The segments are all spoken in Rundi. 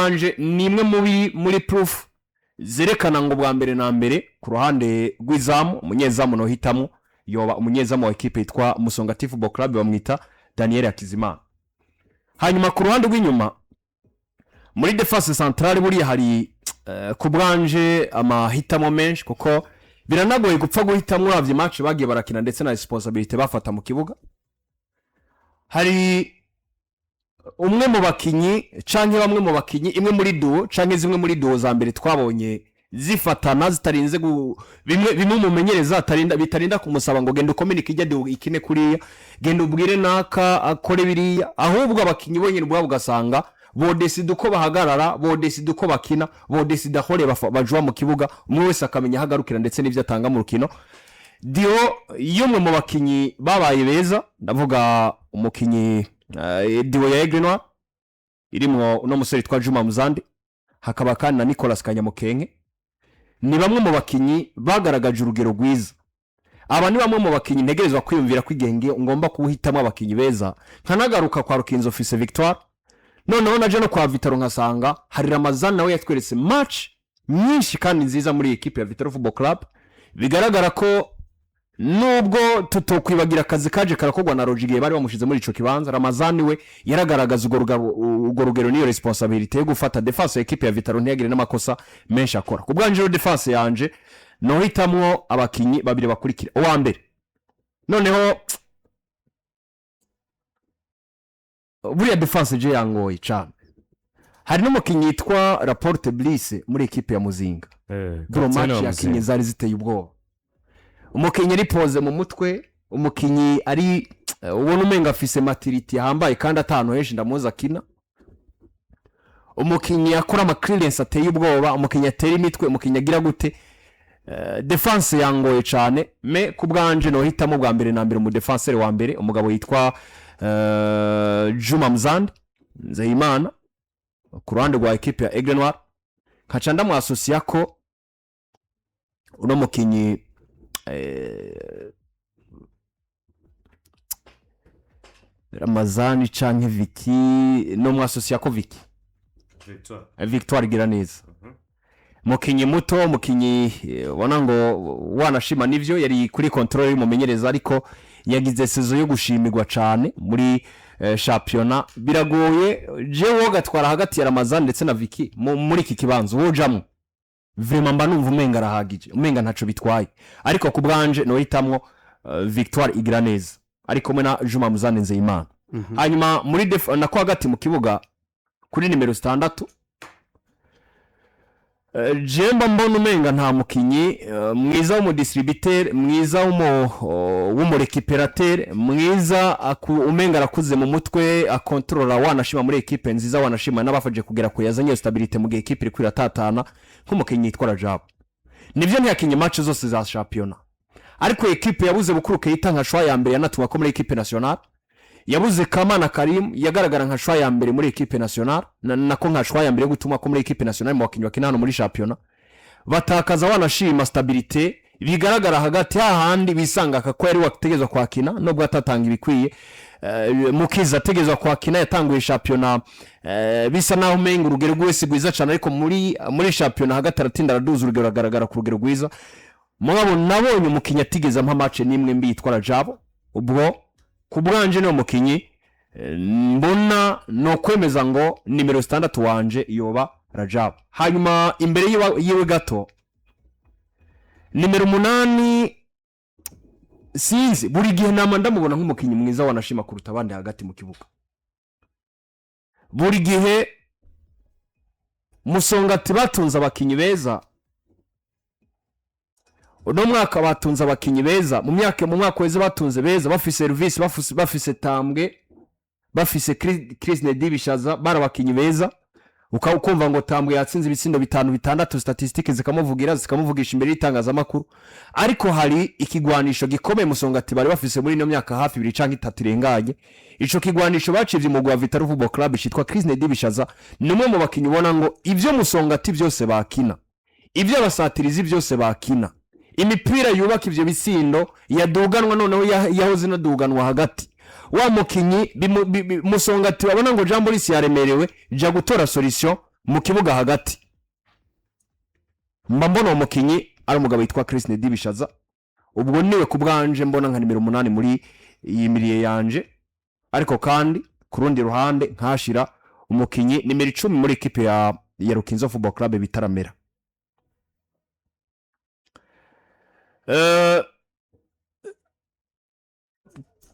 Anje ni imwe muri proof zerekana ngo bwa mbere na mbere ku ruhande rw'izamu, umunyezamu nohitamo yoba umunyezamu wa ekipe yitwa Musongati Football Club, bamwita Daniel Hakizimana. Hanyuma ku ruhande rw'inyuma muri défense centrale, buriya hari ku bwanje amahitamo menshi, kuko biranagoye gupfa guhitamo uravye match bagiye barakina ndetse na responsabilité bafata mu kibuga. Hari umwe mu bakinyi canke bamwe mu bakinyi, imwe muri duo canke zimwe muri duo za mbere twabonye zifatana zitarinze bimwe bimwe umumenyereza atarinda, bitarinda kumusaba ngo genda ukominike ijya duo ikine kuriya, genda ubwire naka akore biriya, ahubwo abakinyi bonyine ubwabo ugasanga bodesida uko bahagarara, bodesida uko bakina, bodesida aho bajuwa mu kibuga, umwe wese akamenya aho agarukira ndetse n'ibyo atanga mu rukino. Duo y'umwe mu bakinyi babaye beza, ndavuga umukinyi duo ya Aigle Noir irimwo uno musore witwa Juma Muzandi, hakaba kandi na Nicolas Kanyamukenke, ni bamwe mu bakinyi bagaragaje urugero rwiza. Aba ni bamwe mu bakinyi ntegerezwa kwiyumvira ko igihe ngomba kuwuhitamo abakinyi beza, nkanagaruka kwa Rukinzo Office Victoire, noneho naje no kwa Vital'O nkasanga hari Ramazan, nawe yatweretse match nyinshi kandi nziza muri iyi ekipe ya Vital'O Football Club. Bigaragara ko nubwo tutokwibagira akazi kaje karakorwa na Roger igihe bari bamushize muri ico kibanza, Ramazani we yaragaragaza urwo rugero n'iyo responsabilité yo gufata défense ya ekipe ya Vital'O, ntiyagire n'amakosa menshi akora. Ku bwanje rero, défense yanje nohitamwo abakinyi babiri bakurikira. Uwa mbere noneho, buriya défense je yangoye cane, hari n'umukinyi yitwa Laporte Bliss muri ekipe ya Muzinga. Bro, Kapitene match wa yakinye Muzinga. zari ziteye ubwoba. Umukinyi ari posé mu mutwe, umukinyi ari ubona umenga afise maturité ahambaye kandi atanu henshi ndamuzi akina, umukinnyi akora ama clearance ateye ubwoba, umukinnyi atera imitwe, umukinnyi agira gute. Défense yangoye cyane, mais ku bwanje nohitamo bwa mbere na mbere umu défenseur wa mbere, umugabo yitwa Juma Muzandi Nzeyimana ku ruhande rwa ekipe ya Aigle Noir, nkaca ndamwasosiya ko uno mukinyi Ramazani canke Viki, no mwasosiya ko Viki. Victoire. Victoire igira neza, mukinyi muto, mukinyi ubona ngo wanashima nivyo yari kuri contrôle y'umumenyereza, ariko yagize saison yo gushimirwa cane muri shampiyona. Biragoye jewe gatwara hagati ya Ramazani ndetse na Viki muri iki kibanza wojamwo, vraiment mba numva umenga arahagije, umenga ntaco bitwaye, ariko ku bwanje nohitamwo Victoire igira neza ari kumwe na Juma Muzane Nzeyimana. Hanyuma muri nako hagati mu kibuga kuri nimero 6, jemba mbona umenga nta mukinyi mwiza w'umu distributeur, mwiza w'umu récupérateur, mwiza umenga arakuze mu mutwe, akontorora, wanashima muri ekipe nziza, wanashima n'abafashe kugera ku yazanye stabilité mu gihe ekipe iri kwiratatana, nk'umukinyi yitwa Rajabu. Nibyo, ntiyakinye match zose za shampiyona, ariko ekipe yabuze Bukuru Keita nka choix ya mbere yanatuwe ko muri équipe nationale, yabuze Kamana Karim yagaragara nka choix ya mbere muri équipe nationale, nako nka choix ya mbere yo gutuma ko muri équipe nationale mu bakinnyi bakina hano muri shampiyona, batakaza wanashima stabilité bigaragara hagati hahandi bisanga ko yari wategerezwa kwakina nubwo atatanga ibikwiye. Mukiza ategerezwa kwakina, yatanguye shampiyona bisa naho umenga urugero rwese rwiza cyane, ariko muri shampiyona hagati aratinda araduza urugero, agaragara ku rugero rwiza. Mugabo nabonye umukinnyi atigeze ampa match n'imwe mbi yitwa Rajabo. Ubwo ku bwanje niwo mukinyi mbona ni ukwemeza ngo nimero 6 wanje yoba Rajabu. Hanyuma imbere yiwe gato, nimero 8, sinzi, buri gihe nama ndamubona nk'umukinnyi mwiza wanashima kuruta abandi hagati mu kibuga. Buri gihe Musongati batunze abakinnyi beza, uno mwaka batunze abakinnyi beza, mu mwaka weze batunze beza, bafise service, bafise Tambwe, bafise Chris Nedi Bishaza, bari abakinnyi beza. Ukaba ukumva ngo Tambwe yatsinze ibitsindo bitanu, bitandatu, statistiques zikamuvugira, zikamuvugisha imbere y'itangazamakuru. Ariko hari ikigwanisho gikomeye Musongati bari bafise muri ino myaka hafi 2 canke 3 irenganye. Ico kigwanisho bacivye umugwi wa Vital'O Football Club citwa Chris Nedi Bishaza. Ni umwe mu bakinnyi ubona ngo ibyo Musongati byose bakina, ibyo abasatirizi byose bakina, imipira yubaka ivyo bitsindo yaduganwa, noneho yahoze inaduganwa hagati, wa mukinyi Musongati babona ngo Jean Boris yaremerewe, ja gutora solution. Mu kibuga hagati mba mbona uwo mukinyi ari umugabo witwa Chris Nedibishaza. Ubwo niwe ku bwanje mbona nka nimero 8 muri iyi milieu yanje. Ariko kandi ku rundi ruhande nkashira umukinyi nimero 10 muri ekipe ya Rukinzo Football Club bitaramera.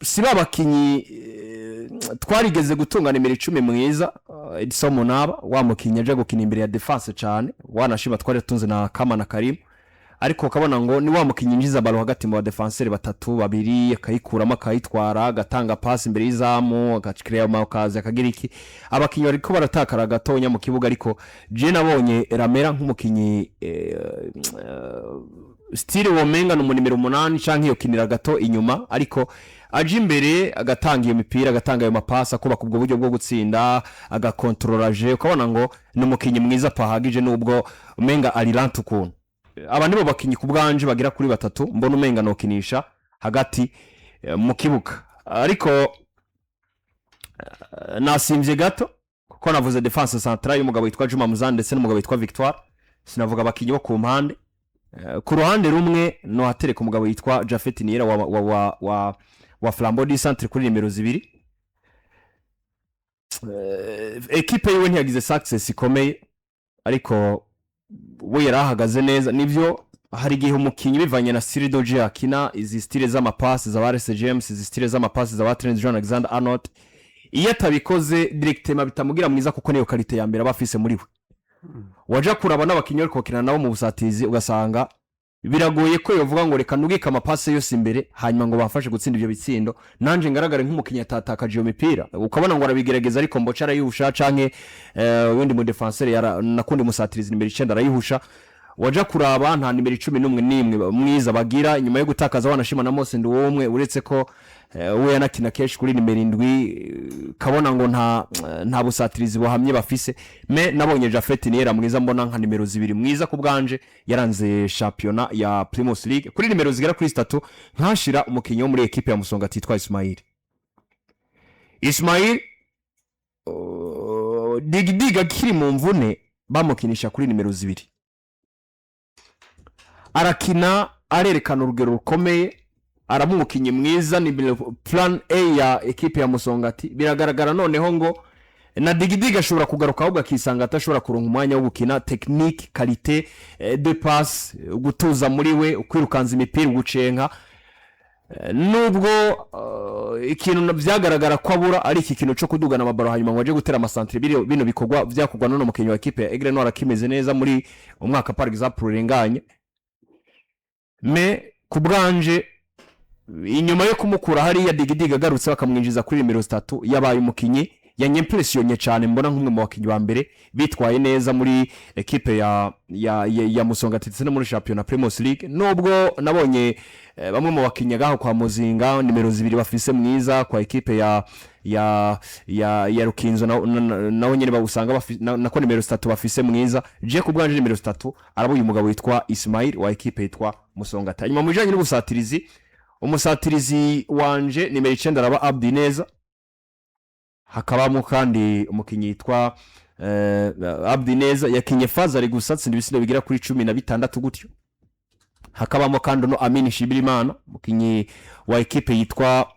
Si ba bakinyi twarigeze gutunga nimero 10 mwiza, Edison Munaba, wa mukinyi aje gukina imbere ya defense cyane, wanashima twari tunze na Kama na Karim, ariko ukabona ngo ni wa mukinyi yinjiza ballon hagati mu badefenseri batatu babiri, akayikuramo, akayitwara, agatanga pass imbere y'izamu, agakiriya amakazi, akagira iki. Abakinyi bariko baratakara gatonya mu kibuga, ariko je nabonye Ramera nk'umukinyi style womenga ni umunimero 8 canke yokinira gato inyuma, ariko aje imbere agatanga iyo mipira, agatanga ayo mapasi, akubaka ubwo buryo bwo gutsinda, agakontorora je, ukabona ngo ni umukinyi mwiza pahagije, nubwo umenga ari lent ukuntu. Aba nibo bakinyi ku bwanje bagera kuri batatu mbona umenga nokinisha hagati mu kibuga. Ariko nasimvye gato kuko navuze défense centrale y'umugabo witwa Juma Muzan ndetse n'umugabo witwa Victoire, sinavuga abakinyi bo ku mpande. Ku ruhande rumwe no hatereka umugabo witwa Jafet Niera wa Flambeau du Centre kuri nimero 2. Ekipe yiwe ntiyagize success ikomeye, ariko we yari ahagaze neza. Nivyo, hari igihe umukinyi bivanye na style de jeu akina, izi style z'amapasi za Reece James, izi style z'amapasi za Trent John Alexander Arnold, iyo atabikoze directement bitamugira mwiza, kuko niyo qualité ya mbere aba afise muri we. Waja kuraba n'abakinyi bariko bakina nabo mu busatizi, ugasanga biragoye ko yovuga ngo reka nugike amapasi yose imbere, hanyuma ngo bamfashe gutsinda ivyo bitsindo, nanje ngaragare nk'umukinyi atatakaje iyo mipira. Ukabona ngo arabigerageza, ariko mboca arayihusha, canke uwundi mu défenseur nakundi musatirizi nimero 9 arayihusha. Waja kuraba nta nimero 11 n'imwe mwiza bagira nyuma yo gutakaza wanashima na Mose Nduwumwe, uretse ko we yanakina kenshi kuri nimero 7, kabona ngo nta busatirizi buhamye bafise. Mais nabonye Jafet Niera mwiza, mbona nka nimero 2 mwiza ku bwanje yaranze championnat ya Primus League. Kuri nimero zigera kuri 3 nkashira umukinyi wo muri ekipe ya Musonga titwa Ismail. Ismail Digdiga akiri mu mvune bamukinisha kuri nimero 2, arakina, arerekana urugero rukomeye, araba umukinnyi mwiza, ni plan A ya ekipe ya Musongati. Biragaragara noneho ngo na Digidiga ashobora kugaruka, ahubwo akisanga atashobora kuronka umwanya wo gukina. Technique, qualité de passe, gutuza muri we, ukwirukanza imipira, ugucenka. Nubwo ikintu byagaragara ko abura ari iki kintu cyo kudugana amabaro hanyuma ngo aje gutera amasantere, bino bikorwa byakorwa n'uno mukinnyi wa ekipe ya Aigle Noir akimeze neza muri umwaka par exemple urenganye. Mais ku bwanje, inyuma yo kumukura hariya, Digidiga agarutse bakamwinjiza kuri nimero 3, yabaye umukinnyi yanyimpressionnye cyane, mbona nk'umwe mu bakinnyi ba mbere bitwaye neza muri ekipe ya Musonga ndetse no muri championnat Primus League. Nubwo nabonye bamwe mu bakinnyi gaho kwa Muzinga nimero 2 bafise mwiza, kwa ekipe ya Rukinzo naho nyene bawusanga nako nimero 3 bafise mwiza. Je ku bwanje nimero 3 araba uyu mugabo witwa Ismail wa ekipe yitwa Musongati. Hanyuma mu bijanye n'ubusatirizi, umusatirizi wanje nimero 9 araba Abdi Neza. Hakabamo kandi umukinnyi yitwa Abdi Neza, yakinye phase aller gusa, atsinda ibisindo bigera kuri 16 gutyo. Hakabamo kandi no Amini Shibirimana, umukinnyi wa ekipe yitwa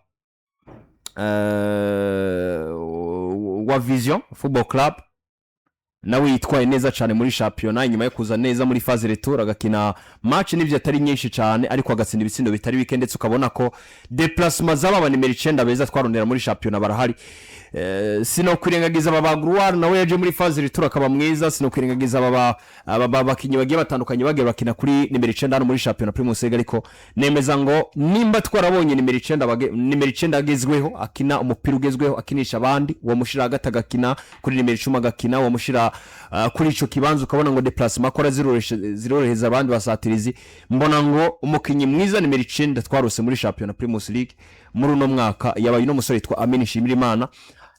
wa Vision Football Club, nawe yitwaye neza cyane muri shampiyona inyuma yo kuza neza muri phase retour, agakina match n'ibyo atari nyinshi cyane, ariko agatsinda ibitsindo bitari bike, ndetse ukabona ko déplacement z'aba nimero 9 beza twarondera muri shampiyona barahari. Sinokwirengagiza aba ba Gruar, nawe yaje muri phase retour akaba mwiza. Sinokwirengagiza aba bakinyi bagiye batandukanye bagiye bakina kuri nimero 9 hano muri shampiyona Primus League, ariko nemeza ngo nimba twarabonye nimero 9 nimero 9 agezweho, akina umupira ugezweho, akinisha abandi, wamushira hagati agakina kuri nimero 10 agakina, wamushira kuri ico kibanza ukabona ngo déplacement akora zirorohereza abandi basatirizi. Mbona ngo umukinyi mwiza nimero 9 twarose muri shampiyona Primus League muri uno mwaka yabaye uno musore yitwa Amini Shimirimana,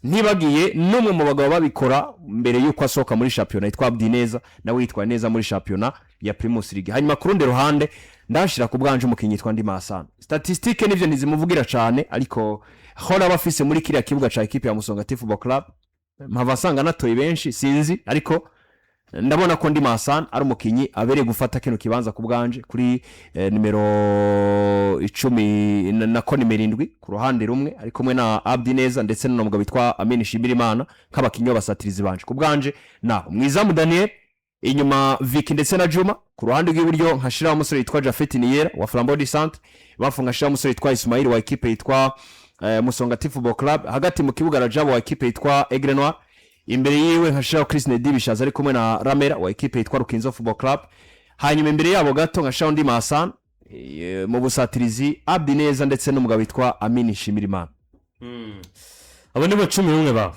ntibagiye n'umwe mu bagabo babikora mbere y'uko asohoka muri shampiyona yitwa Abdi Neza, nawe yitwaye neza muri shampiyona ya Primus League. Hanyuma ku rundi ruhande ndashira ku bwanje umukinyi yitwa Ndima Hassan. Statistique nivyo ntizimuvugira cyane, ariko hora bafise muri kiriya kibuga ca ekipe ya Musongati Football Club mpava asanga natoye benshi, sinzi, ariko Ndabona ko ndi Masan ari umukinyi abereye gufata kino kibanza ku bwanje kuri nimero 10 nako nimero 7 ku ruhande rumwe, ari kumwe na Abdi Neza ndetse n'umugabo witwa Amini Shimirimana nk'abakinyi b'abasatirizi banje ku bwanje. Nabo mwizamu Daniel, inyuma Vicky ndetse na Juma, ku ruhande rw'iburyo nkashiraho umusore witwa Jafet Niyera wa Flambeau du Centre, bafunga nkashiraho umusore witwa Ismail wa ekipe yitwa Musongati Football Club, hagati mu kibuga Rajabo wa ekipe yitwa Aigle Noir, imbere yiwe nkashiraho Chris Nedi Bishaza ari kumwe na Ramera wa ekipe yitwa Rukinzo Football Club, hanyuma imbere yabo gato nkashiraho undi Masan, mu busatirizi Abdi Neza ndetse n'umugabo witwa Amini Shimirimana. Abo ni bo 11 bawe.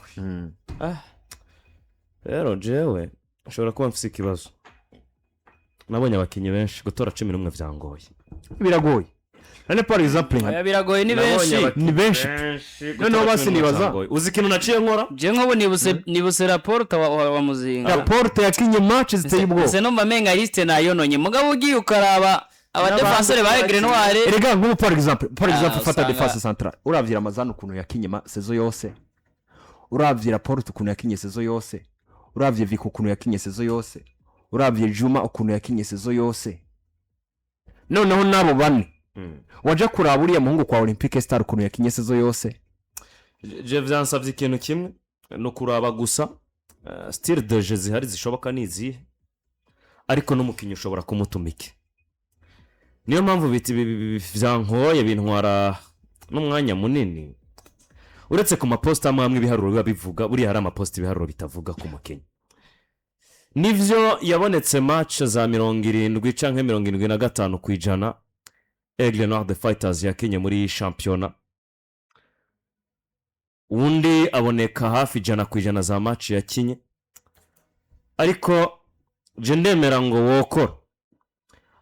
Rero jewe nshobora kuba mfise ikibazo, nabonye abakinnyi benshi, gutora 11 vyangoye. Biragoye none, par exemple nka Oya, biragoye, ni Nabonye benshi. abakinnyi Ni benshi. gutora Noneho basi 11 nibaza. vyangoye. Uzi ikintu naciye nkora? Je nk'ubu nibuse Laporte wa Muzinga. Laporte yakinye match ziteye ubwoba. Ese numva menga liste nayononye, mugabo ugiye ukaraba abadefansore ba Aigle Noir. Erega nk'ubu par exemple fata défense centrale, uravye Ramazan ukuntu yakinye saison yose, uravye Laporte ukuntu yakinye saison yose, uravye Viko ukuntu yakinye saison yose, uravye Juma ukuntu yakinye saison yose, noneho n'abo bane waja kuraba uriya muhungu kwa Olympique Star ukuntu yakinye saison yose. Je vyansavye ikintu kimwe, ni ukuraba gusa style de jeu zihari zishoboka ni izihe, ariko n'umukinnyi ushobora kumutuma iki. Niyo mpamvu biti vyankoye, bintwara n'umwanya munini, uretse ku maposita amwe amwe ibiharuro biba bivuga. Buriya hari amaposita ibiharuro bitavuga ku mukinnyi. Nivyo yabonetse match za 70 canke 75% Aigle Noir the Fighters yakinye muri shampiyona, undi aboneka hafi 100% za match yakinye, ariko je ndemera ngo wokora,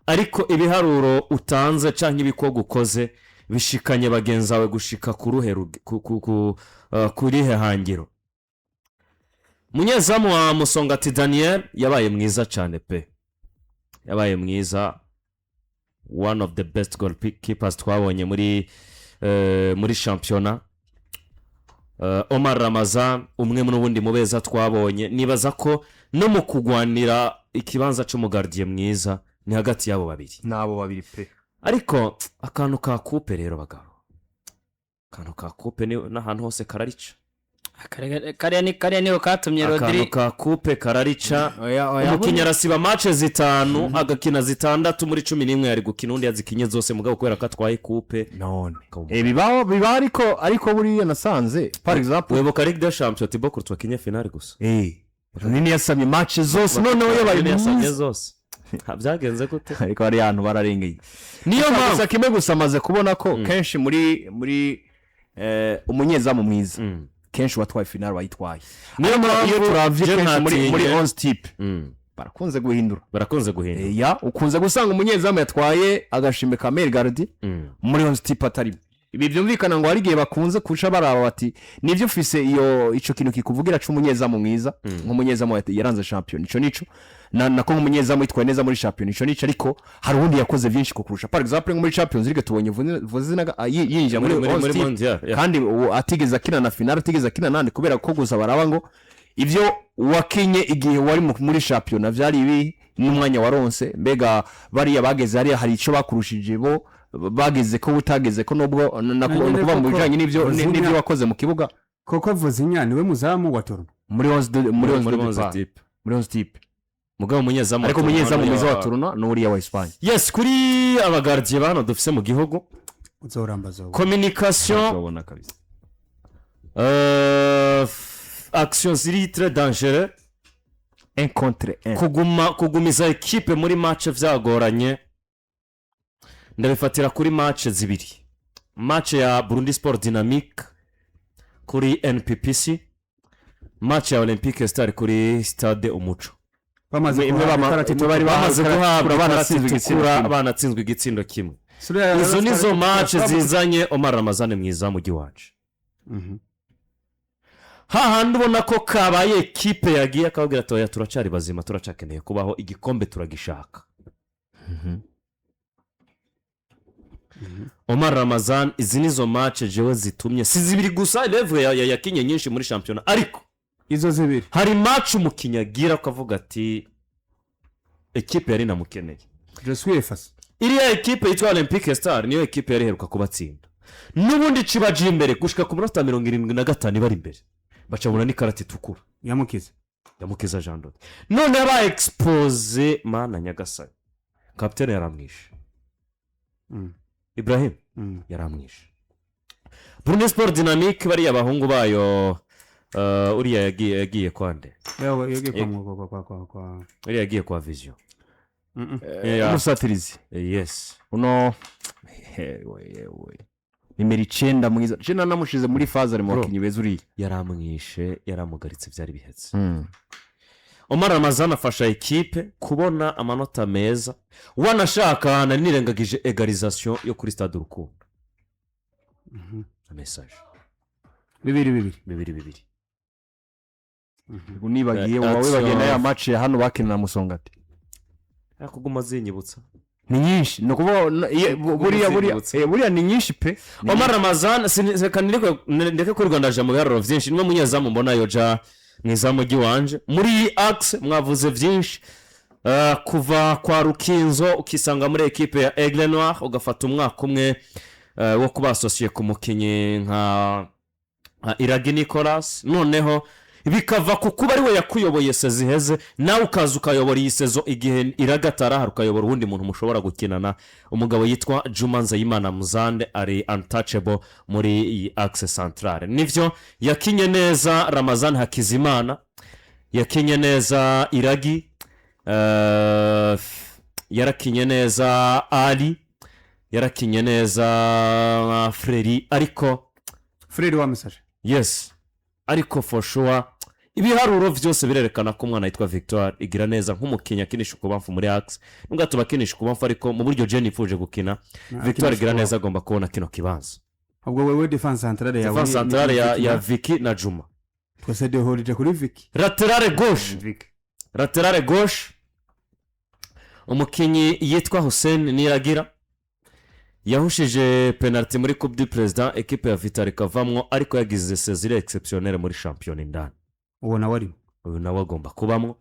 ariko ibiharuro utanze cyangwa ibikorwa ukoze bishikanye bagenzi bawe gushika ku ruhe kurihe hangiro. Munyezamu wa Musongati Daniel yabaye mwiza cyane pe, yabaye mwiza, one of the best goalkeepers twabonye muri shampiyona. Omar Ramazan umwe n'ubundi mu beza twabonye, nibaza ko no mu kugwanira ikibanza cy'umugardiye mwiza ni hagati y'abo babiri. N'abo babiri pe. Ariko akantu ka coupe rero bagabo, akantu ka coupe ni n'ahantu hose kararica. Kariya niho katumye Akantu Rodri. ka coupe kararica. Oya, oya. Umukinnyi arasiba match zitanu, agakina zitandatu muri 11 yari gukina, undi yazikinye zose, mugabo kubera ko atwaye coupe None akaba bibaho, ariko buriya nasanze, par exemple, wibuka Ligue des Champions, Thibaut Courtois akinye finale gusa. Runini yasabye match zose, noneho yabaye Runini yasabye mwiza. zose. Ha, byagenze gute? Ariko hari ahantu bararengeye. Niyo Gusa mpamvu gusa kimwe gusa, amaze kubona ko kenshi muri umunyezamu mwiza kenshi watwaye finale wayitwaye. Niyo Ariko iyo mpamvu turavye je kenshi muri ntatinye. 11 type barakunze guhindura. Barakunze guhindura. Ya, ukunze gusanga umunyezamu yatwaye agashimwe ka meilleur gardien muri 11 type atarimo. Ibi byumvikana ngo hari igihe bakunze kuca baraba bati nibyo ufise iyo ico kintu kikuvugira c'umunyezamu mwiza, nk'umunyezamu yaranze champion, ico nico nako nk'umunyezamu yitwaye neza muri champion, ico nico, ariko hari uwundi yakoze byinshi kukurusha. Par exemple nko muri Champions League tubonye Vuzina yinjira muri muri 11 type. Mondial, yeah. Kandi uwo atigeze akina na finale, atigeze akina nandi, kubera ko gusa baraba ngo ibyo wakinye igihe wari muri shampiyona byari ibi n'umwanya waronse, mbega bariya bageze hariya hari icyo bakurushije, bo bageze ko utageze ko, nubwo Nyine ni ukuvuga mu koko bijyanye n'ibyo n'ibyo wakoze mu kibuga. Koko Vozinha niwe muzamu wa tournoi. Muri 11 muri de 11 départ. type. Muri 11 type. Mugabo umunyezamu wa Ariko tournoi umunyezamu mwiza wa wa tournoi ni uriya wa Espagne. Yes, kuri abagardiye bano dufise mu gihugu, Uzoramba zoba. Communication, Urabona kabisa. Action ziri très dangereux. Un contre un. Kugumiza ekipe muri match vyagoranye, ndabifatira kuri match zibiri: match ya Burundi Sport Dynamique kuri NPPC, match ya Olympique Star kuri Stade Umuco. Bamaze Imwe guhabwa ikarata imwe bari itukura. Bamaze guhabwa ikarata banatsinzwe igitsindo itukura, kimwe. Banatsinzwe igitsindo kimwe. Suriya ya Izo nizo Star- match zizanye Omar Ramazani mwiza mujyi wacu, hahandi ubona ko kabaye ekipe yagiye akababwira ati: "Oya, turacari bazima, turacakeneye kubaho, igikombe turagishaka." Omar Ramazan, izi nizo match jewe zitumye, si zibiri gusa, Levre yakinye nyinshi muri shampiyona, ariko Izo zibiri. Hari match umukinnyi agira ukavuga ati ekipe yari inamukeneye. Je suis effacé. Iriya ekipe yitwa Olympique Star niyo ekipe yari iheruka kubatsinda, n'ubundi cibaje imbere gushika ku munota 75, bari imbere, bacabona n'ikarata itukura. Yamukize. Yamukiza Jean Dode. None aba expose, mana nyagasani, kapitene yaramwishe. Ibrahim yaramwishe. Burundi Sport Dynamique, bariya bahungu bayo, uriya yagiye kwande? Yawe yagiye kwa Uriya yagiye kwa Vision. Yeah. Umusatirizi. Yes. Uno hewe yewe, nimero 9 mwiza, je namushize muri phase ari mu Bro. bakinnyi beza uriya. Yaramwishe, yaramugaritse, byari bihetse. Omar Ramazan afasha ekipe kubona amanota meza, wanashaka nari nirengagije égalisation yo kuri Stade Urukundo. Message. 2-2. 2-2. Nibagiye Eh, wawe action. bagenda ya match ya hano bakinira Musongati. Ariko uguma zinyibutsa. Ni nyinshi, ni ukuvuga buriya Zibutse. Buriya ni nyinshi pe. Ni Omar Ramazan, reka ndeke kuri Rwanda mu biharuro byinshi, niwe munyezamu mbona yoja mu izamu ry'iwanje muri iyi axe. Mwavuze byinshi. Kuva kwa Rukinzo ukisanga muri ekipe ya Aigle Noir, ugafata umwaka umwe wo kuba associé ku mukinnyi nka Iragi Nicolas, noneho bikava ku kuba ari we yakuyoboye saison iheze, nawe ukaza ukayobora iyi saison igihe Iragi atarahari, ukayobora uwundi muntu mushobora gukinana, umugabo yitwa Juma Nzeyimana Muzande, ari untouchable muri iyi axe centrale. Nibyo, yakinye neza Ramazan Hakizimana, yakinye neza Iragi, yarakinye neza Ali, yarakinye neza Freri, ariko Frere wa Message. Yes, ariko for sure ibiharuro byose birerekana ko umwana yitwa Victoire igira neza nk'umukinnyi akinisha ukubamfu muri axe, nubwo tuba akinisha ukubamfu, ariko mu buryo Jenny yifuje gukina, Victoire igira neza agomba kubona kino kibanza. Ubwo wewe défense centrale yawe Défense centrale ya Vicky na Juma. Twese duhurije kuri Vicky. Latéral gauche. Vicky. Latéral gauche, umukinnyi yitwa Hussein Niragira yahushije penalty muri Coupe du Président, ekipe ya Vital'O ikavamwo, ariko yagize saison exceptionnelle muri shampiyona indani. Uwo nawe arimo. Uyu nawe agomba kubamo.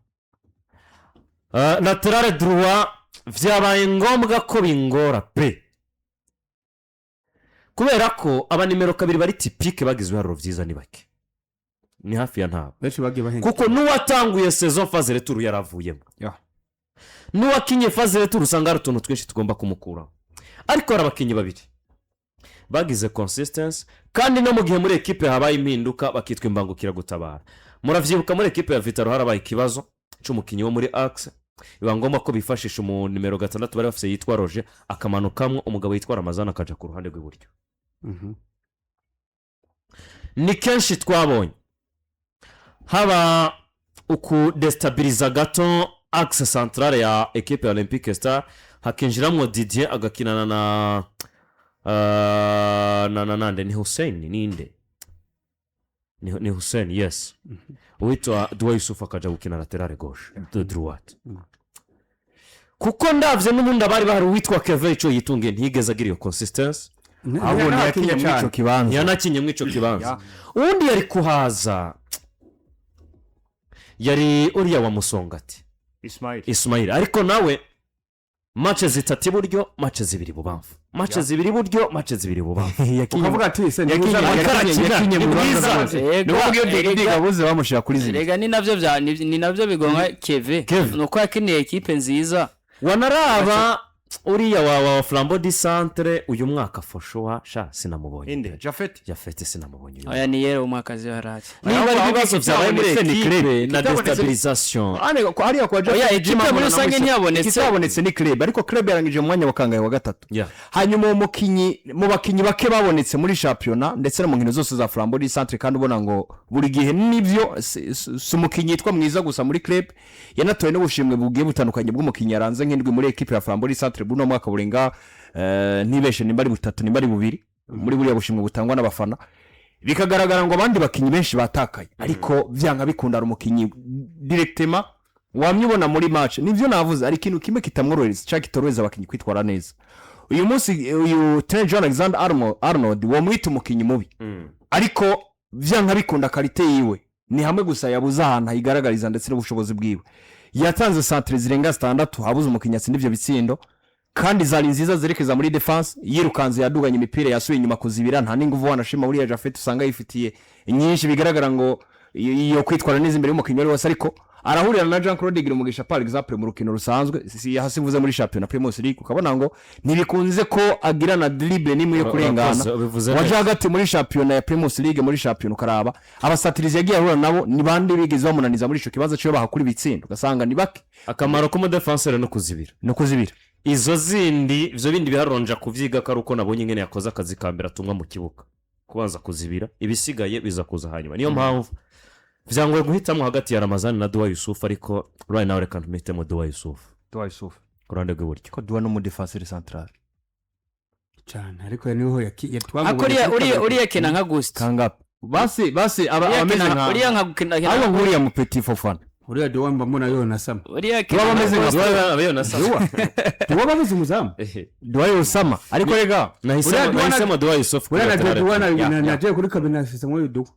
Latéral droit, byabaye ngombwa ko bingora pe, kubera ko aba nimero 2 bari typique bagize ibiharuro byiza ni bake, ni hafi ya ntabo. Benshi bagiye bahenga. Kuko n'uwatanguye saison phase retour yaravuyemo. N'uwakinye phase retour usanga hari utuntu twinshi tugomba kumukuraho, ariko hari abakinnyi babiri bagize consistency, kandi no mu gihe muri ekipe habaye impinduka bakitwa imbangukiragutabara. Muravyibuka muri ekipe ya Vital'O harabaye ikibazo cy'umukinnyi wo muri axe, biba ngombwa ko bifashisha umu nimero 6 bari bafite yitwa Roger, akamanukamwo umugabo yitwa Ramazan akaja ku ruhande rw'iburyo. Ni kenshi twabonye haba ukudesitabiriza gato axe centrale ya ekipe ya Olympique Star, hakinjiramo Didier agakinana na nande, ni Hussein, ninde, ni Hussein, yes, uwitwa Duwa Yusufu akaja gukina latéral gauche de droite, kuko ndavye n'ubundi abari bahari, uwitwa Keve ico yitungiye ntiyigeze agira iyo consistency. Ahubwo ntiyakinye muri icyo kibanza. Ntiyanakinye muri icyo kibanza. Uwundi yari kuhaza yari uriya wa Musongati. Ismail. Ismail, ariko nawe match zitatu iburyo, match zibiri bubamfu, match zibiri iburyo, match zibiri bubamfu. Ukavuga ati se yakinye Arakina, yakinye ni mu rubanza mwiza. rwose. Ega, Ni ukuvuga iyo erega. Didier bamushyira kuri zibiri. Rega ni nabyo bigonga Keve. Keve. Ni uko yakiniye ekipe nziza. Wanaraba uriya wa Flambeau du Centre uyu mwaka, foshowa sha sinamubonye. Inde Jafet? Jafete sinamubonye uyu Oya, ni yera umwakazi waraje. Niba ari ibibazo byabaye muri Ikitabonetse ni ekipe club. na Ikitabonetse déstabilisation. Hariya kwa Jafet. Oya, ekipe muri rusange ntiyabonetse. Ikitabonetse ni club, ariko club yarangije mu mwanya wa kangahe? Wa gatatu. Hanyuma uwo mukinnyi, mu bakinnyi bake babonetse muri shampiyona ndetse no mu nkino zose za Flambeau du Centre, kandi ubona ngo buri gihe nibyo, si umukinnyi yitwa mwiza gusa muri club, yanatowe n'ubushimwe bugiye butandukanye bw'umukinnyi yaranze nk'indwi muri ekipe ya Flambeau du Centre buno mwaka burenga, ntibeshe nimba ari butatu, nimba ari bubiri, muri buriya bushimwe butangwa n'abafana. Bikagaragara ngo abandi bakinnyi benshi batakaye, ariko byanga bikunda hari umukinnyi directement wamye ubona muri match. Nibyo navuze, hari ikintu kimwe kitamworohereza cyangwa kitorohereza abakinnyi kwitwara neza. Uyu munsi uyu Trent John Alexander Arnold wamwita umukinnyi mubi, ariko byanga bikunda qualité yiwe Ni hamwe gusa yabuze ahantu ayigaragariza ndetse n'ubushobozi bwiwe. Yatanze centre zirenga zitandatu, habuze umukinnyi atsinda ivyo bitsindo, kandi zari nziza zerekeza muri défense. Yirukanze, yaduganye imipira, yasubiye inyuma kuzibira. Nta n'inguvu wanashima buriya Jafet usanga yifitiye nyinshi, bigaragara ngo iyo kwitwara neza imbere y'umukinnyi wari wese, ariko arahurira na Jean Claude Girumugisha, par exemple, mu rukino rusanzwe, si hasi mvuze muri championnat Primus League, ukabona ngo ntibikunze ko agira na dribble n'imwe yo kurengana. Urakoze, ubivuze Waje neza. hagati muri championnat ya Primus League, muri championnat ukaraba abasatirizi yagiye ahura nabo, ni bande bigeze bamunaniza muri ico kibazo cyo bahakura ibitsindo? Ugasanga ni bake. Akamaro k'umudefanseri no kuzibira. No kuzibira. Izo zindi, ibyo bindi biharonja kubyiga ko ari uko nabonye ingene yakoze akazi ka mbere atumwa mu kibuga, kubanza kuzibira, ibisigaye biza kuza hanyuma. Niyo mpamvu byangoye guhitamo hagati ya Ramazani na Duwa Yusufu, ariko right nawe reka mpitemo Duwa Yusufu. Duwa Yusufu. Ku ruhande rw'iburyo. Ko Duwa n'umudefanseri central. Cyane, ariko niho Ariko uriya kina nka Gusto. Kangape basi basi aba Uriya ameze kina nka uriya nka gukina ariko nk'uriya mu petit Fofana. Uriya Duwa mba mbona yonasama. Uriya kina Duwa ameze nka Gusto. Duwa aba yonasama. Duwa, Duwa babuze umuzamu. Duwa Yosama, ariko rega Uriya Duwa Nahisemo Duwa Yusufu kuri uriya na latéral. Duwa na Ya. nagiye kuri kabiri nasizemo Duwa.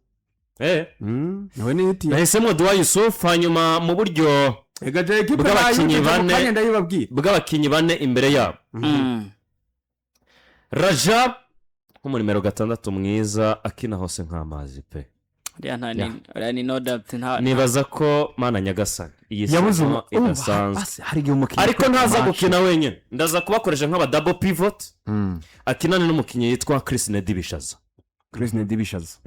Nawe nihitiye. Nahisemo Duwa Yusufu. Hanyuma mu buryo Ega je ekipe bw'abakinnyi nayumvise mu bane. kanya ndayibabwira. Bw'abakinnyi bane imbere yabo, Rajab nk'umunimero 6 mwiza, akina hose nk'amazi pe. Uriya nta ni uriya ni no doubt, nta Nibaza ko mana nyagasani iyi Yabuze saison idasanzwe. Basi, hari igihe umukinnyi Ariko ntaza match. gukina wenyine, ndaza kubakoresha nk'aba double pivot, akinane n'umukinnyi yitwa Chris Nedi Bishaza. Chris Nedi Bishaza.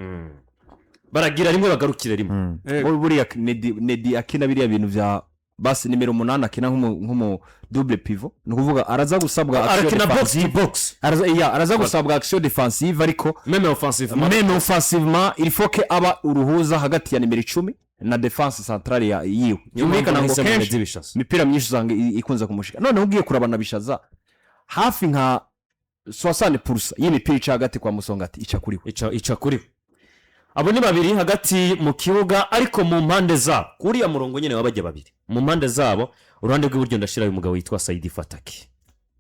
Baragira rimwe, bagarukire rimwe. Buriya Nedi akina biriya bintu bya basi nimero 8, akina nk'umu double pivot, ni ukuvuga araza gusabwa action Arakina box to defensive. box. Araza, iya, araza gusabwa action defensive, ariko même offensive. Même offensivement, il faut que aba uruhuza hagati ya nimero 10 na défense centrale ya yiwe. Byumvikana ngo Nahisemo kenshi Nedi Bishaza. imipira myinshi usanga ikunze kumushika. Noneho ugiye kurabana Bishaza, hafi nka 60% y'imipira ica hagati kwa Musongati ica kuri we. Ica kuri we. Abo ni babiri hagati mu kibuga, ariko mu mpande zabo, kuriya murongo nyine wabajya babiri mu mpande zabo, uruhande rw'iburyo ndashyiraho umugabo witwa Sayidi Fataki.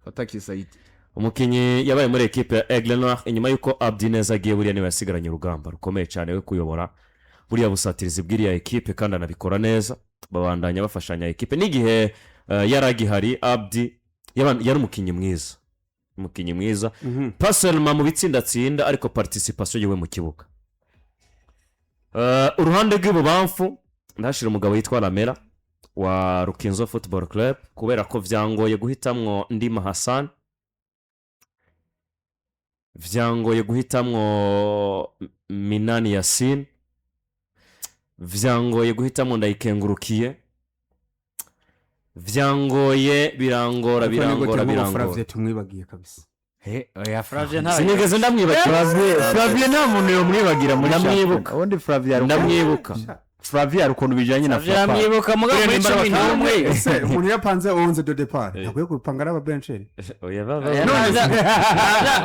Fataki Sayidi. Umukinnyi yabaye muri ekipe ya Aigle Noir inyuma y'uko Abdi Neza agiye. Buriya niwe yasigaranye urugamba rukomeye cyane we kuyobora buriya busatirizi bw'iriya ekipe, kandi anabikora neza, babandanya bafashanya ekipe n'igihe yari agihari. Abdi yari umukinnyi mwiza, umukinnyi mwiza pas seulement mu bitsinda atsinda, ariko participation yiwe mu kibuga. Uruhande rw'ibubamfu ndahashyira umugabo witwa Ramera wa Rukinzo Football Club, kubera ko byangoye guhitamwo Ndima Hassan, byangoye guhitamwo Minani Yasine, byangoye guhitamwo Ndayikengurukiye, byangoye, birangora, birangora, birangora. Flavie tumwibagiye kabisa. Flavie ntawe. Sinigeze ndamwibagira. Flavie nta muntu yomwibagira muri Ndamwibuka. shampiyona. Ubundi Flavie hari Ndamwibuka. Flavie hari ukuntu bijyanye na Flavie Frappa. aramwibuka mugabo muri 11. Ese umuntu yapanze 11 de départ, ntakwiye gupanga n'ababencheri? Oya, baba. Oya,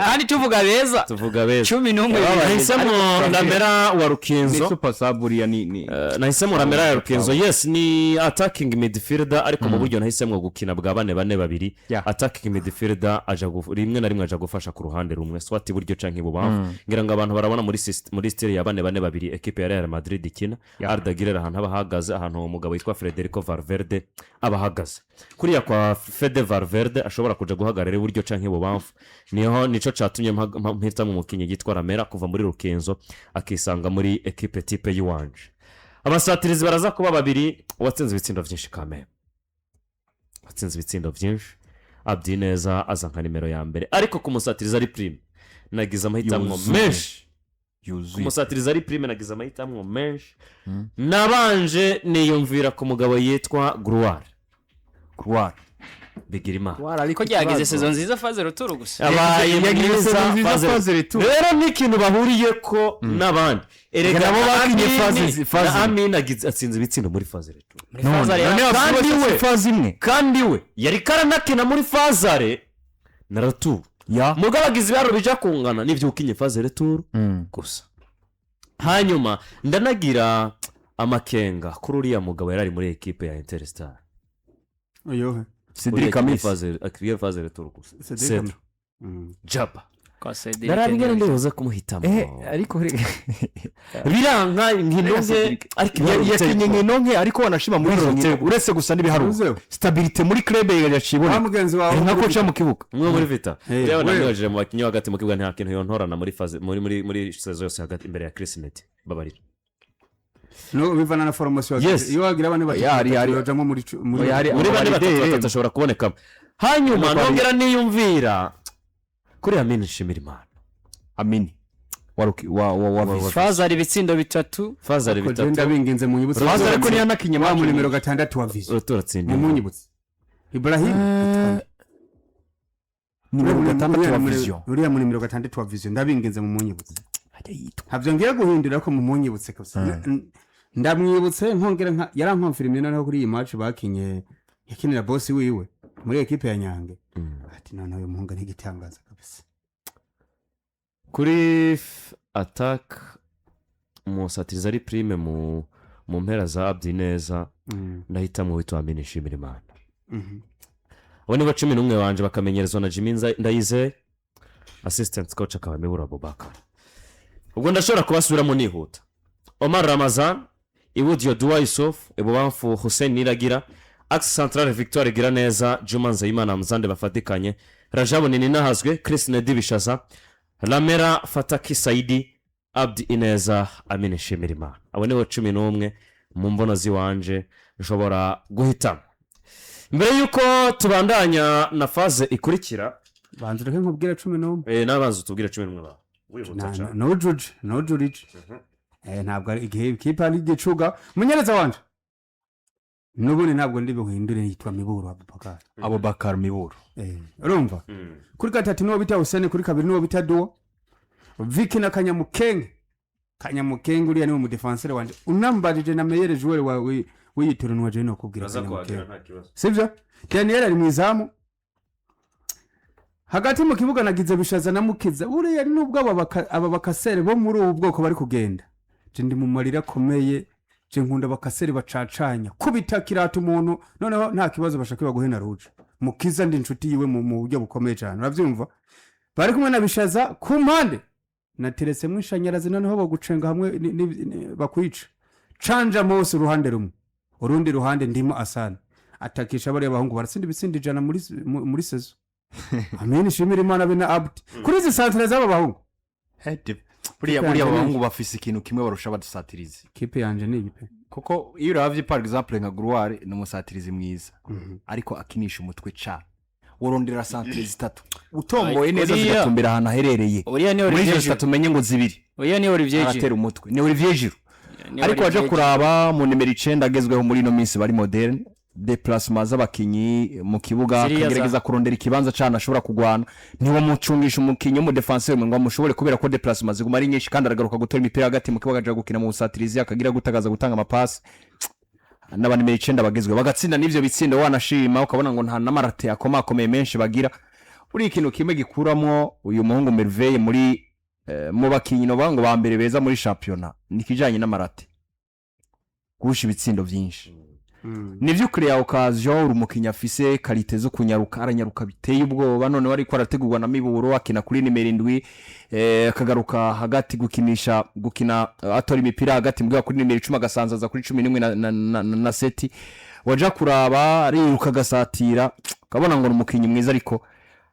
kandi tuvuga beza. Tuvuga beza. 11. Nahisemo Ramera wa Ni Rukinzo. super sub buriya ni Nahisemo Ramera ya Rukinzo, yes, ni attacking midfielder, ariko mu buryo nahisemo gukina bwa bane bane babiri, attacking midfielder aja rimwe na rimwe aja gufasha ku ruhande rumwe, soit iburyo canke ibubamfu. Ngira ngo abantu barabona muri style ya 4-4-2 ekipe ya Real Madrid ikina, Arda Güler ahantu aba ahagaze, ahantu uwo mugabo witwa Federico Valverde aba ahagaze, kuriya kwa Fede Valverde ashobora kuja guhagarara iburyo canke ibubamfu. Niho nico catumye mpitamo umukinnyi yitwa Ramera kuva muri Rukinzo akisanga muri ekipe type y'iwanje. Abasatirizi baraza kuba babiri. Uwatsinze ibitsindo byinshi kameme, watsinze ibitsindo byinshi, Abdi Neza, aza nka nimero ya mbere, ariko ku musatirizi ari prime nagize amahitamo Yuzuye. menshi. Ku Yuzuye. musatirizi ari prime nagize amahitamo menshi. Nabanje niyumvira ku mugabo yitwa Gruwari. Croix. Bigirimana. Ariko ryagize saison nziza phase retour gusa. Abaye Yagize mwiza saison nziza phase phase retour. Rero n'ikintu bahuriye ko n'abandi erega Nabo bakinye Amini phase na imwe. Amini atsinze ibitsindo muri phase retour. Muri phase aller. None Kandi we phase imwe. Kandi we yari karanakina muri phase aller na retour. Mugabo agize ibiharuro bija kungana n'ibyo ukinye phase retour gusa. Hanyuma ndanagira amakenga kuri uriya mugabo yari ari muri ekipe ya Interstar. Uyohe? Cedric Amisi. Akiriye phase retour gusa. Cedric Cedro. Amisi. Jaba. Kwa Cedric. Ndaraba ingene ndibuze kumuhitamo. Ariko biranka inkino nke, ariko ibiharuro yakinye biteye inkino nke, ariko wanashima muri izo nkino, uretse gusa n'ibiharuro, Uzeho. stabilité muri club yaciye Wa iboneka. mugenzi wawe Ari nka coach mu kibuga. Umwe muri Vita. Rero namwibajije mu bakinnyi bo hagati mu kibuga, nta kintu yontorana muri phase, muri saison yose hagati imbere ya Chris Neti, babarira. No bivana na formation. Yes. Iyo wagira bane batatu Oya, batatu bajamo muri muri Oya, muri bane batatu, Abalideri. batatu ashobora kubonekamo. Hanyuma nongera niyumvira kuri Amini Nshimirimana. Amini wa Visa. Faza hari ibitsindo bitatu. Faza ari Ko je bitatu. Ndabinginze munyibutse. Faza ariko ntiyanakinye wa match. mu nimero 6 wa Vision. Turatsinda. Mumunyibutse, Ibrahim. Nimero 6 wa Uriya Vision. Uriya mu nimero 6 wa Vision, ndabinginze mumunyibutse. Hajya yitwa Ntabyo ngiye guhindura ko mumunyibutse kabisa. Ndamwibutse nkongera nka yarankonfirimye noneho kuri iyi match bakinye, yakinira boss wiwe muri ekipe ya Nyange, ati noneho uyu muhungu ntigitangaza kabisa. Kuri attaque, musatiriza ari prime mu mpera za Abdi neza. Ndahitamo witwa Amini Nshimirimana. Abo nibo 11 banje, bakamenyerezwa na Jimmy Ndayizeye, assistant coach akaba Mibura Abubakar. Ubwo ndashobora kubasubiramo nihuta: Omar Ramazan iburyo, Dua Yusuf ibubamfu, Hussein Niragira axe centrale, Victoire Giraneza, Juma Nzeyimana Muzande bafatikanye, Rajabu Nininahazwe, Chris Nedi Bishaza, Ramera Fataki Saidi, Abdi Ineza, Amine Nshimirimana. Abo nibo 11 mu mbono z'iwanje nshobora guhitamo. Mbere y'uko tubandanya na phase ikurikira, Banza ureke nkubwire 11. N'abanza utubwire 11 bawe wihuta cyane. No judge, no jurije. Ntabwo ari igihe ikipe ari igicuga. Munyereza wanje n'ubundi ntabwo ndi buhindure, yitwa Miburo Abubakar. Abubakar Miburo. Urumva, kuri gatatu niwo bita Hussein, kuri kabiri niwo bita Duwa Viki na Kanyamukenge. Kanyamukenge uriya niwe mudefenseur wanje. Unambarije na meilleur joueur wa w'iyi tournoi, je nokubwira Uraza kuhagera. Kanyamukenge. Nta kibazo. Sibyo, Daniel ari mu izamu. Hagati mu kibuga nagize Bishaza na Mukiza. Buriya nubwo aba bakasere bo muri ubu bwoko bari kugenda, je ndi mu marira akomeye. Je nkunda abakasere bacacanya kubita kirata umuntu, noneho nta kibazo bashaka baguhe na rouge. Mukiza ndi inshuti yiwe mu buryo bukomeye cyane, urabyumva. Bari kumwe na Bishaza. Ku mpande nateretsemo ishanyarazi, noneho bagucenga hamwe bakwica canja mose uruhande rumwe, urundi ruhande ndimo Asana atakisha. Bariya bahungu baratsinda ibitsinda 100 muri saison. Amen, shimira Imana be na Abdi kuri izi santere z'aba bahungu. Buriya Kipe buriya yanjye ni abahungu bafise ikintu kimwe barusha abadusatirizi. Kipe yanje ni iyi pe. Kuko iyo uravye, par exemple nka Gruare ni umusatirizi mwiza, ariko akinisha umutwe ca worondera santere zitatu utomboye neza zigatumbera ahantu aherereye. Uriya ni Muri izo Olivier Giroud. zitatu umenye ngo zibiri Uriya ni Olivier Giroud. aratera umutwe, ni Olivier Giroud. Ni Ariko waje Olivier kuraba mu nimero 9 agezweho muri ino minsi bari moderne, déplacement z'abakinyi mu kibuga, Ziriya akagerageza kurondera ikibanza cyane ashobora kugwana. Ntiwamucungisha umukinyi w'umudefenseur ngo amushobore, kubera ko déplacement ziguma ari nyinshi, kandi aragaruka gutora imipira hagati mu kibuga, akaja gukina mu busatirizi, akagira gutagaza gutanga amapasi. N'aba nimero 9 bagezweho bagatsinda n'ivyo bitsindo, wanashima ukabona ngo nta n'ama ratés akomakomeye menshi bagira. Buriya ikintu kimwe gikuramwo uyu muhungu Merveille muri mu bakinyi novuga ngo ba mbere beza muri shampiyona ni ikijanye n'ama ratés kurusha ibitsindo vyinshi. Nivyo, créer occasion, uri umukinyi afise qualité zo kunyaruka, aranyaruka biteye ubwoba. Noneho ariko arategurwa na Miburo, akina kuri nimero 7, akagaruka hagati gukinisha, gukina atora imipira hagati mbwa kuri nimero 10, agasanzaza kuri 11 na sept. Waja kuraba ariruka agasatira, ukabona ngo ni umukinyi mwiza, ariko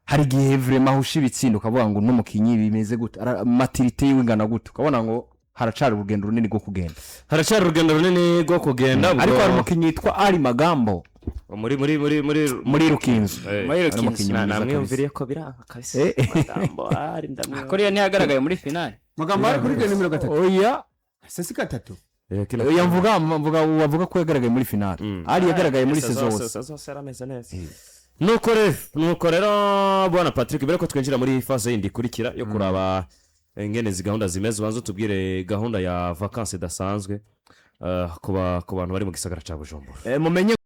hari igihe vraiment ahusha ibitsindo, ukavuga ngo n'umukinyi bimeze gute? Maturité yiwe ingana gute? Ukabona ngo haracari urugendo runini rwo kugenda. Haracyari urugendo runini rwo kugenda ubwo. Ariko hari umukinyi yitwa Ali Magambo. Muri Muri Rukinzo. Muri Ari Rukinzo. umukinyi mwiza kabisa. Namwiyumviriye ko biranga kabisa. Magambo ari ndamwiyumviriye. Kuriya ntiyagaragaye muri finale. Magambo ari kuri nimero 3. Oya. Se si gatatu? Oya, mvuga wavuga ko yagaragaye muri finale. Ali yagaragaye muri saison hose. Zose yarameze neza. Nuko rero bwana Patrick, mbere ko twinjira muri phase yindi ikurikira yo kuraba ingene izi gahunda zimeze, ubanza utubwire gahunda ya vacances idasanzwe ku bantu bari mu gisagara cya Bujumbura. Mumenye.